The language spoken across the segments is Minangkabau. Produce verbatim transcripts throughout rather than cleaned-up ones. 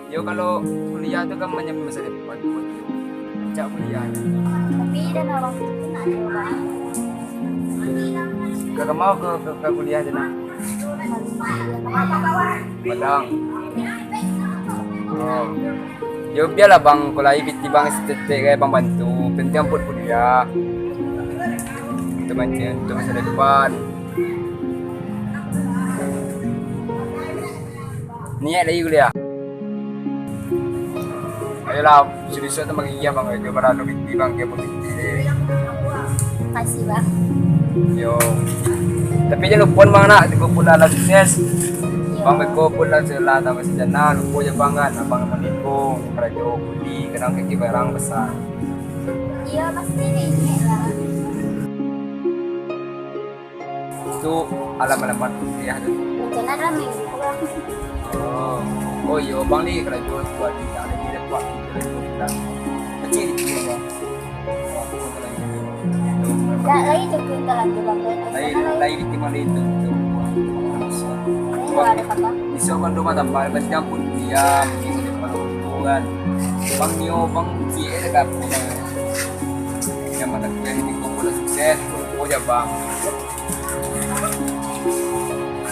Yo, kalau kuliah tu kan manyambi masa depan. Cak kuliah. Tapi dan orang tu nak ada orang. Kau mau ke, ke, ke kuliah je nak? Padang. Oh. Yo, bialah bang, kalau lai pitih bang, setetek kayak bang bantu. Penting ampun kuliah. Untuk mancing, untuk masa depan. Niat lagi kuliah. Ayolah, bisa-bisa tu magiah bang, ayo bara anu pitih bang, dia pun pitih deh. Makasih bang. Yo. Tapi jangan lupa bang nak, tunggu pun lah sukses. Yo. Bang beko pun lah selah tambah sejana, lupa je bang kan, abang mendukung, karajo budi, kadang kaki barang besar. Iyo, pasti ni lah. Tu alamat-alamat kuliah tu. Rencana dah minggu lah. Oh. Oh iyo, bang ni karajo tu ado tak lagi dapat karajo kita. Kecil dia bang. Tak lagi cukup tahan tu bang. Lain, lain di timang itu. Lain ada tambah. Bisa kan rumah tambah, pasti ampun dia. Kan. Bang nio, bang cik ada kampung. Yang mata kuliah ini kau boleh sukses, kau aja bang.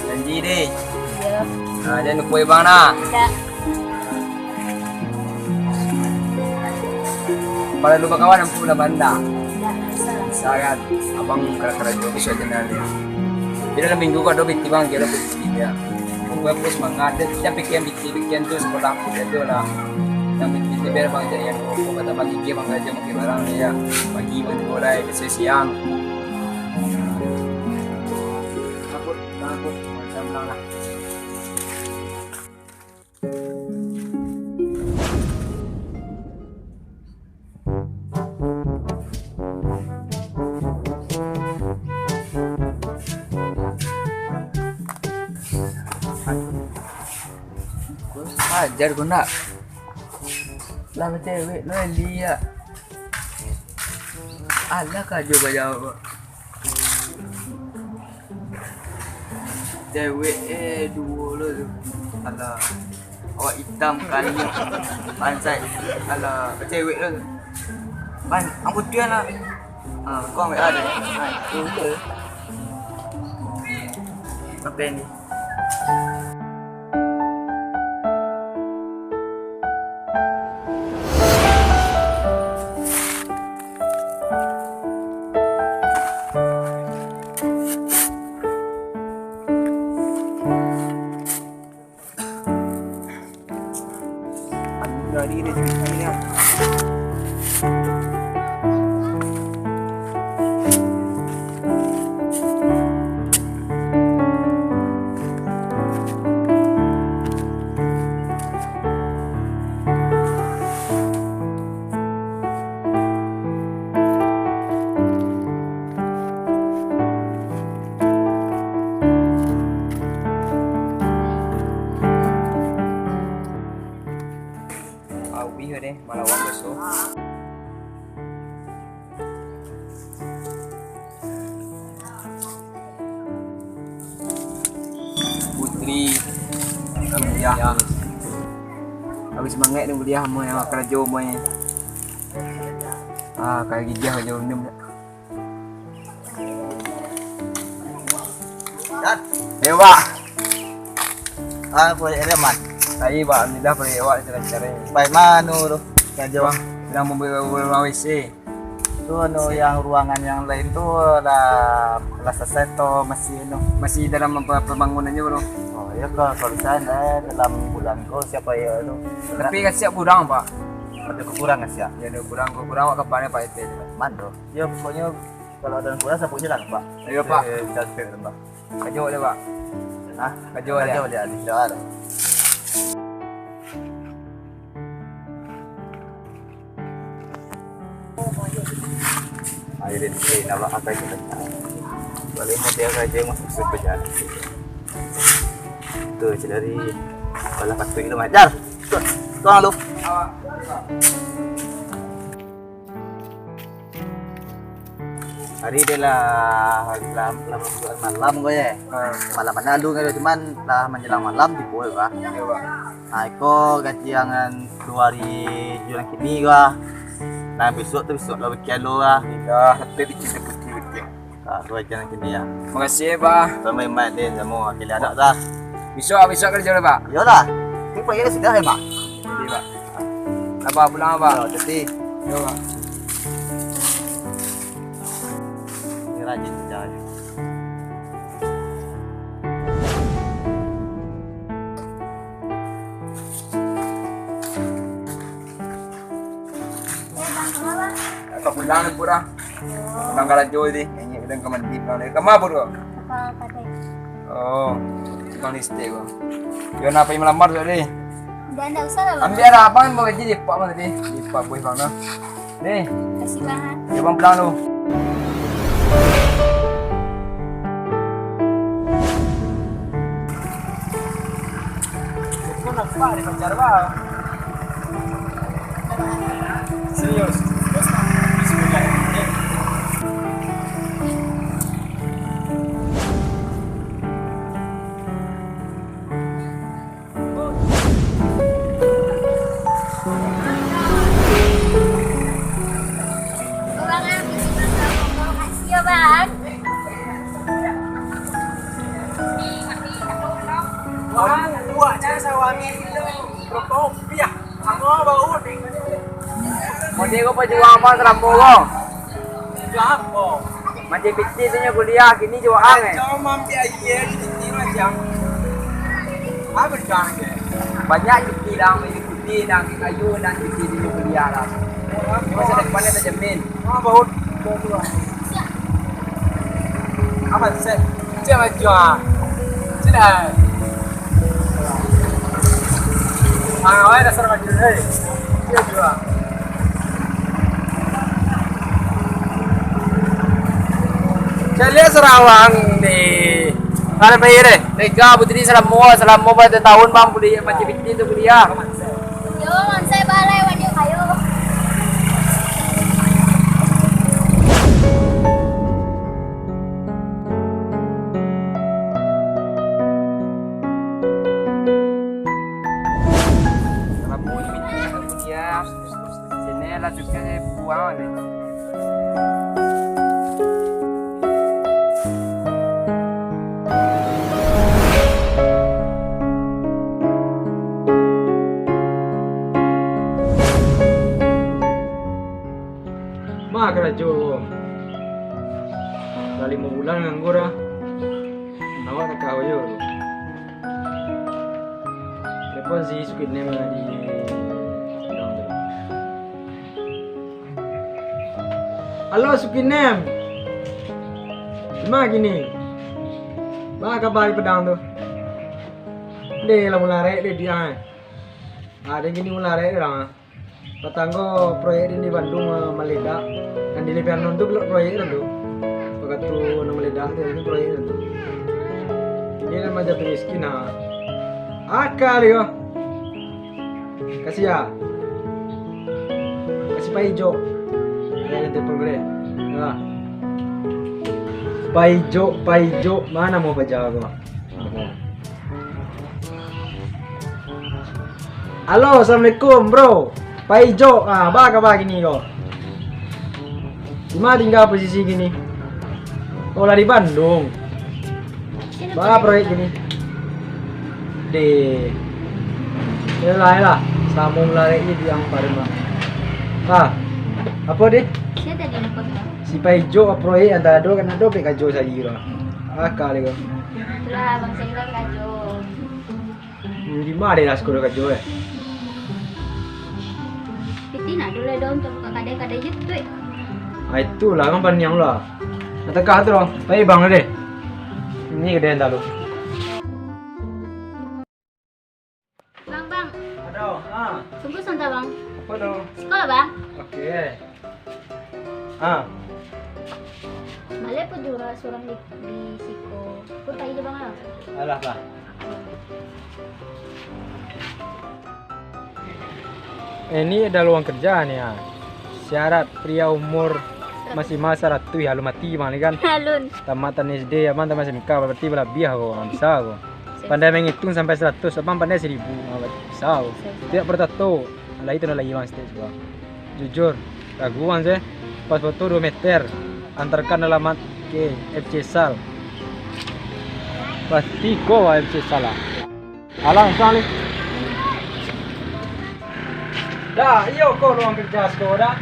Janji deh. Iya. Nah, jangan lupa ya bang nah. Tidak. Kalau lupa kawan, ampun lah banda. Tidak, bisa lah. Bisa kan? Abang karajo-karajo bisa aja nanti. Jadi dalam minggu kau ada pitih bang, kira pitih ya. Pokoknya aku semangat, dia, dia pikir Pikian tu sekolah aku tu lah. Yang penting biar bang cak yang kata bagi dia bang aja makin barang dia. Bagi bang boleh siang-siang. Takut, takut, macam lah. Ajar ko nak. Lah bacewek lo Eli ya. Alah kajo bajawab. Cewek eh duo lo tu. Alah. Awak itam kali. Bansai. Alah, cewek tu. Ban, ang putiah lah. Ha, kau ambil ada. Ha, tu tu. Apa ni? Angin dari rezeki dia. Awih deh, malawan baso. Putri, alhamdulillah. Habis semangat ni kuliah, mau yang karajo, mau yang, ah, kayak gijah aja minum. Dan? Yo, Pak. Ah, proyek dia, Man. Tadi, Pak, alhamdulillah, proyek awak lancar-lancar ni. Baik, mano tu? Karajo. Bang, sedang membeli, membeli rumah W C. Tu, anu, yang ruangan yang lain tu lah, lah selesai atau masih, anu? Masih dalam pembangunan je, Bro. Oh, ya, kalau, kalau bisa, eh, dalam bulan ko siapa ya tu? Tapi kan siap kurang, Pak. Ada kekurangan siap? Ya, ada kurang, kurang awak kapan ya, Pak R T? Man tu. Ya, pokoknya kalau ada yang kurang, sabuik je lah, Pak. Ayo, Pak. Eh, kita cek dulu, Pak. Kajo dia, Pak. Hah? Kajo dia. Kajo dia, ada. Ayo, dia, eh, nak buat apa itu? Boleh mau dia kerja masuk sepejalan. Tu, cari. Kalau patut itu, Jar. Tu, tuang lu. Hari dia lah, lah, lah, lah malam ko, yo. Ha. Malam mana dulu kan, cuman lah manjalang malam tibo ko. Iyo, Bang. Ha, iko gajian duo hari jo nan kini ko. Nah, bisuak tu bisuak lah bakian lo lah. Iyo, sampai bicin tu putih-putih. Ha, ko gajian nan kini yo. Makasih, Bang. Samo imat deh, samo akhir anak dah. Bisuak, bisuak karajo lah, Bang. Iyolah. Tu pagi dah sudah, Mak. Jadi, Bang. Abah pulang, Abah. Yo, jadi. Yo, Bang. Ini rajin kerja aja. Ka pulang ni, Put, ah. Pulang karajo tadi. Ngenyek bilang ka mandi pulang ni. Ka ma, Put, ko? Ka kadai. Oh, tukang listrik ko. Yo, napa yang malamar tu tadi? Dah, ndak usah lah, Bang. Ambiak lah, abang mau gaji di Pak, Bang, tadi. Di Pak Boy, Bang, nah. Nih. Makasih, Bang. Yo, Bang, pulang lu. Kau nampak dia pacar, Bang? Serius? Serius, Bang? Bismillah. Wah, buahnya sawangi itu berapa rupiah? Sama bau ni. Mode ko pajuang apa, Rambo ko? Jual apa? Mancing piti tu nyo kuliah, kini jual ang, eh. Macam ambil air di sini macam. Apa jual ke? Banyak piti dah, mancing piti dah, kayu dah, piti di kuliah dah. Masa depan dah terjamin. Ah, baut. Apa set? Cek baju ah. Cek dah. Ah, awak dah sarang baju, hei. Cek baju ah. Saya lihat Sarawang di mana, Pak, ye? Lega Putri, salamo, salamo berapa tahun, Bang, kuliah, mancing piti tu kuliah? Yo, mansai balai wajah kayo. Salamo di piti kuliah. Sini lah juga buang ni. Ma karajo ko? Lah limo bulan nganggur ah. Awak tak kawa jo. Telepon si Sukinem lah di Padang tu. Halo, Sukinem. Dima kini? Baa kaba di Padang tu? Deh, lah mularek deh dia, eh. Ah, deh kini mularek deh lah. Patang ko proyek di Bandung, eh, maledak. Nan di Lebanon tu pulo proyek tu. Wakatu nan maledak tu, itu proyek tu. Ini nan macam miskin ah. Aka dia. Kasih ya. Kasih Pak Ijo. Ya, nanti pemberi. Ya. Pak Ijo, Pak Ijo, mana mau baca ko? Halo, assalamualaikum, bro. Pak Ijo, ah, baa kaba kini ko? Dima tingga posisi kini? Oh, lah di Bandung. Baa proyek kini? Deh. Yolah, yolah. Samo lah, ini di yang paling mah. Ah, apa deh? Sia tadi nelpon, Bang? Si Pak Ijo, proyek antara dua kan ado pek kajo sagi lah. Aka lego. Itulah, Bang, saya lagi kajo. Hmm, di ma deh lah sekolah kajo, eh? Piti nak dulu dong, untuk buka kadai-kadai je tu, eh. Ah, itulah, kan paniang lah. Nak tegak tu lah. Pai bang deh. Ini kadai yang talu. Bang, bang. Aduh, ah. Tunggu sebentar, Bang. Apa tu? Sekolah, Bang. Oke. Ah. Maleh pun juo surang di, di siko. Pun pai je, Bang, lah. Alah, lah. Eh, ini ada lowongan kerja nih, ah. Syarat pria umur Masimal saratuih, alun mati bang ni kan. Alun. Tamatan S D, abang tamat S M K, barati balabiah ko, ah, bisa ko. Pandai mangituang sampai saratuih, abang pandai saribu, ah, bisa ko. Tidak perlu tato, lai tu lah lai bang stage bang. Jujur, ragu bang sih. Pas foto dua meter, antarkan alamat ke F C Sal. Pasti ko F C Sal lah. Alah, langsung alih. Dah, iyo ko ruang kerja siko dah.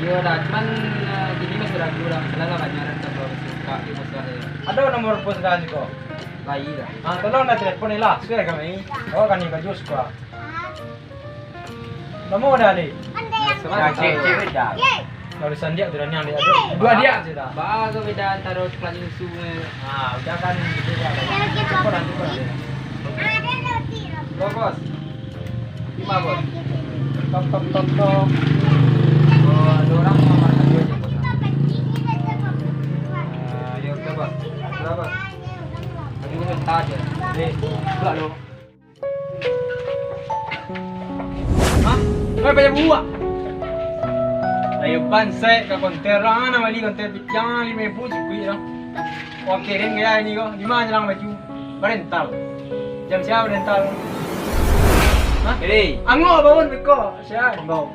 Iyo dah, cuman, eh, kini masih ragu dah. Masalah lah banyak dah, kalau suka, dia masalah dia. Ado nomor bos dah siko? Lai dah. Ah, tolong dah telepon ni lah, sudah kami. Oh, kami baju siko. Namo dah, Dik? Cek, cek, dah. Barusan diak tu dah, niang diak tu. Dua diak tu dah. Ba, tu beda antara coklat susu ni. Ah, udah kan, gitu dah. Cukup dah, cukup dah. Bos, bos. Lima, bos. Tok, tok, tok, tok. Oh, ada orang mau makan dua je, bos. Ah, ya udah, bos. Berapa? Tadi gua minta aja. Nih, buka dulu. Hah? Kau payah buak? Ayo bansai ka konter lah, nak bali konter pitiang lima ribu cukup lah. Oke, den gaya ini kok. Di mana jalan baju? Barental. Jam siapa barental? Hah? Hei. Angok bangun beko. Siapa? Angok.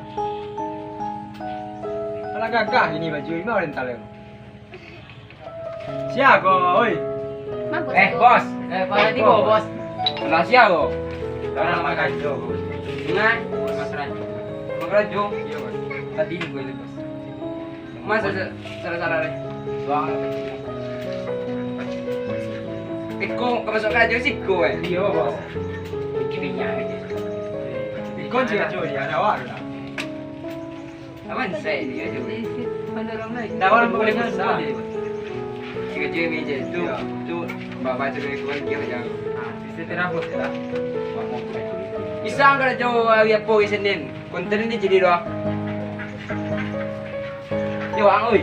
Alah gagah ini baju, di mana barental? Sia ko, oi? Eh, bos. Eh, bos, tibo, bos. Lah sia ko. Orang makan jo. Ingat, bos, Mas Ran. Makan jo. Iyo, bos. Tadi gue lihat, bos. Mas, sa-, salah-salah deh. Bang. Iko, kau masuk kerja sih, ko, eh? Iyo, bos. Iko sih, ada awak lah. Aman, saya ni aja. Dah, orang boleh besar. Tiga jam meja tu, tu, bapak tu dari kuan dia macam. Bisa terapus ya. Bisa angkat jauh hari apa hari Senin? Konten ni jadi doa. Yo, ang, oi.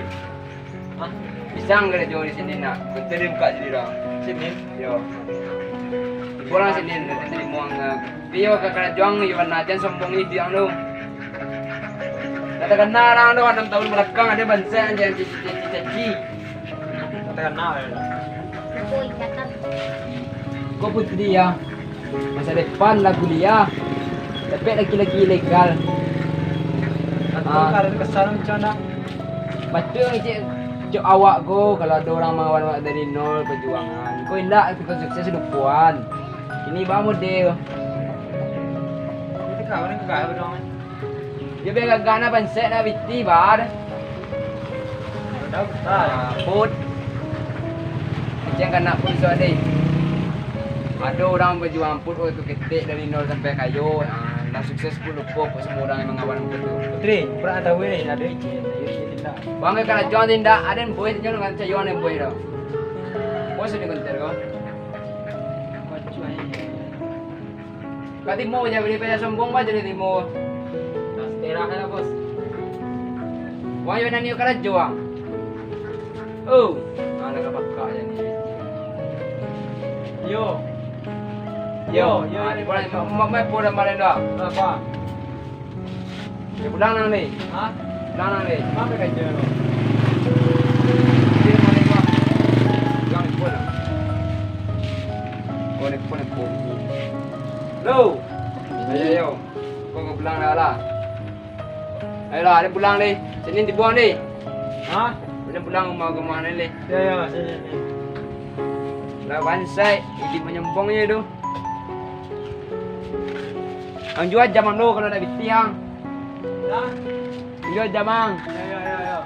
Hah? Bisa angkat jauh di sini nak. Konten ni buka jadi doa. Senin? Yo. Pulang Senin, nanti mau angkat. Iyo, kakak juang, iyo, nah, jan sombong ni, biang tu. Dah takana urang tu, anam tahun balakang ado bansaik nan caci-caci. Dah takana, yo. Ko putri, yo. Masa depan lah kuliah. Dapek laki-laki ilegal. Atau ah. Kalian kesan macam mana? Batua, cek, cek awak ko, kalau ado urang mangawal awak dari nol, pajuangan. Ko indak, kito sukses lupoan. Kini ba model. Itu kawan yang gagah dong. Yo biar gagah nah, bansaik nah, biti, bar. Udah besar. Put. Macam kanak pun so ade. Ado urang bajuang put waktu ketek dari nol sampai kayo. Ah, lah sukses pun lupo kok semua urang yang mangawal put tu. Putri, pernah tahu ni, ado izin, ado izin tak? Bang, kalau juang tindak, ado yang boy, jangan dengan cayuan yang boy tu. Boy sudah gentar ko. Ka timo ja, bari payah sombong ba jadi timo. Nah, seterah lah, bos. Wah, yo nani karajo, ah. Oh, anak apa kak ya ni? Yo. Yo, yo, ah, yo, di mana? Mak, mak, mak, mak, mak, mak. Apa? Yo, pulang nang ni. Hah? Pulang nang ni. Mangko ka inyo lo? Di rumah ni, Pak. Pulang di pun lah. Oh, di pun, di pun. Lo. Ayo, ayo. Kau ka pulang dah lah. Ayolah, ni pulang ni. Sini dibuang ni. Hah? Ni pulang rumah, rumah ni, ni. Ya, ya, sini, sini. Lah, bansai. Ini menyombong je tu. Ang jua jam ang lo kalau nak biti ang. Hah? Ang jua jam ang. Ya, ya, ya, ya.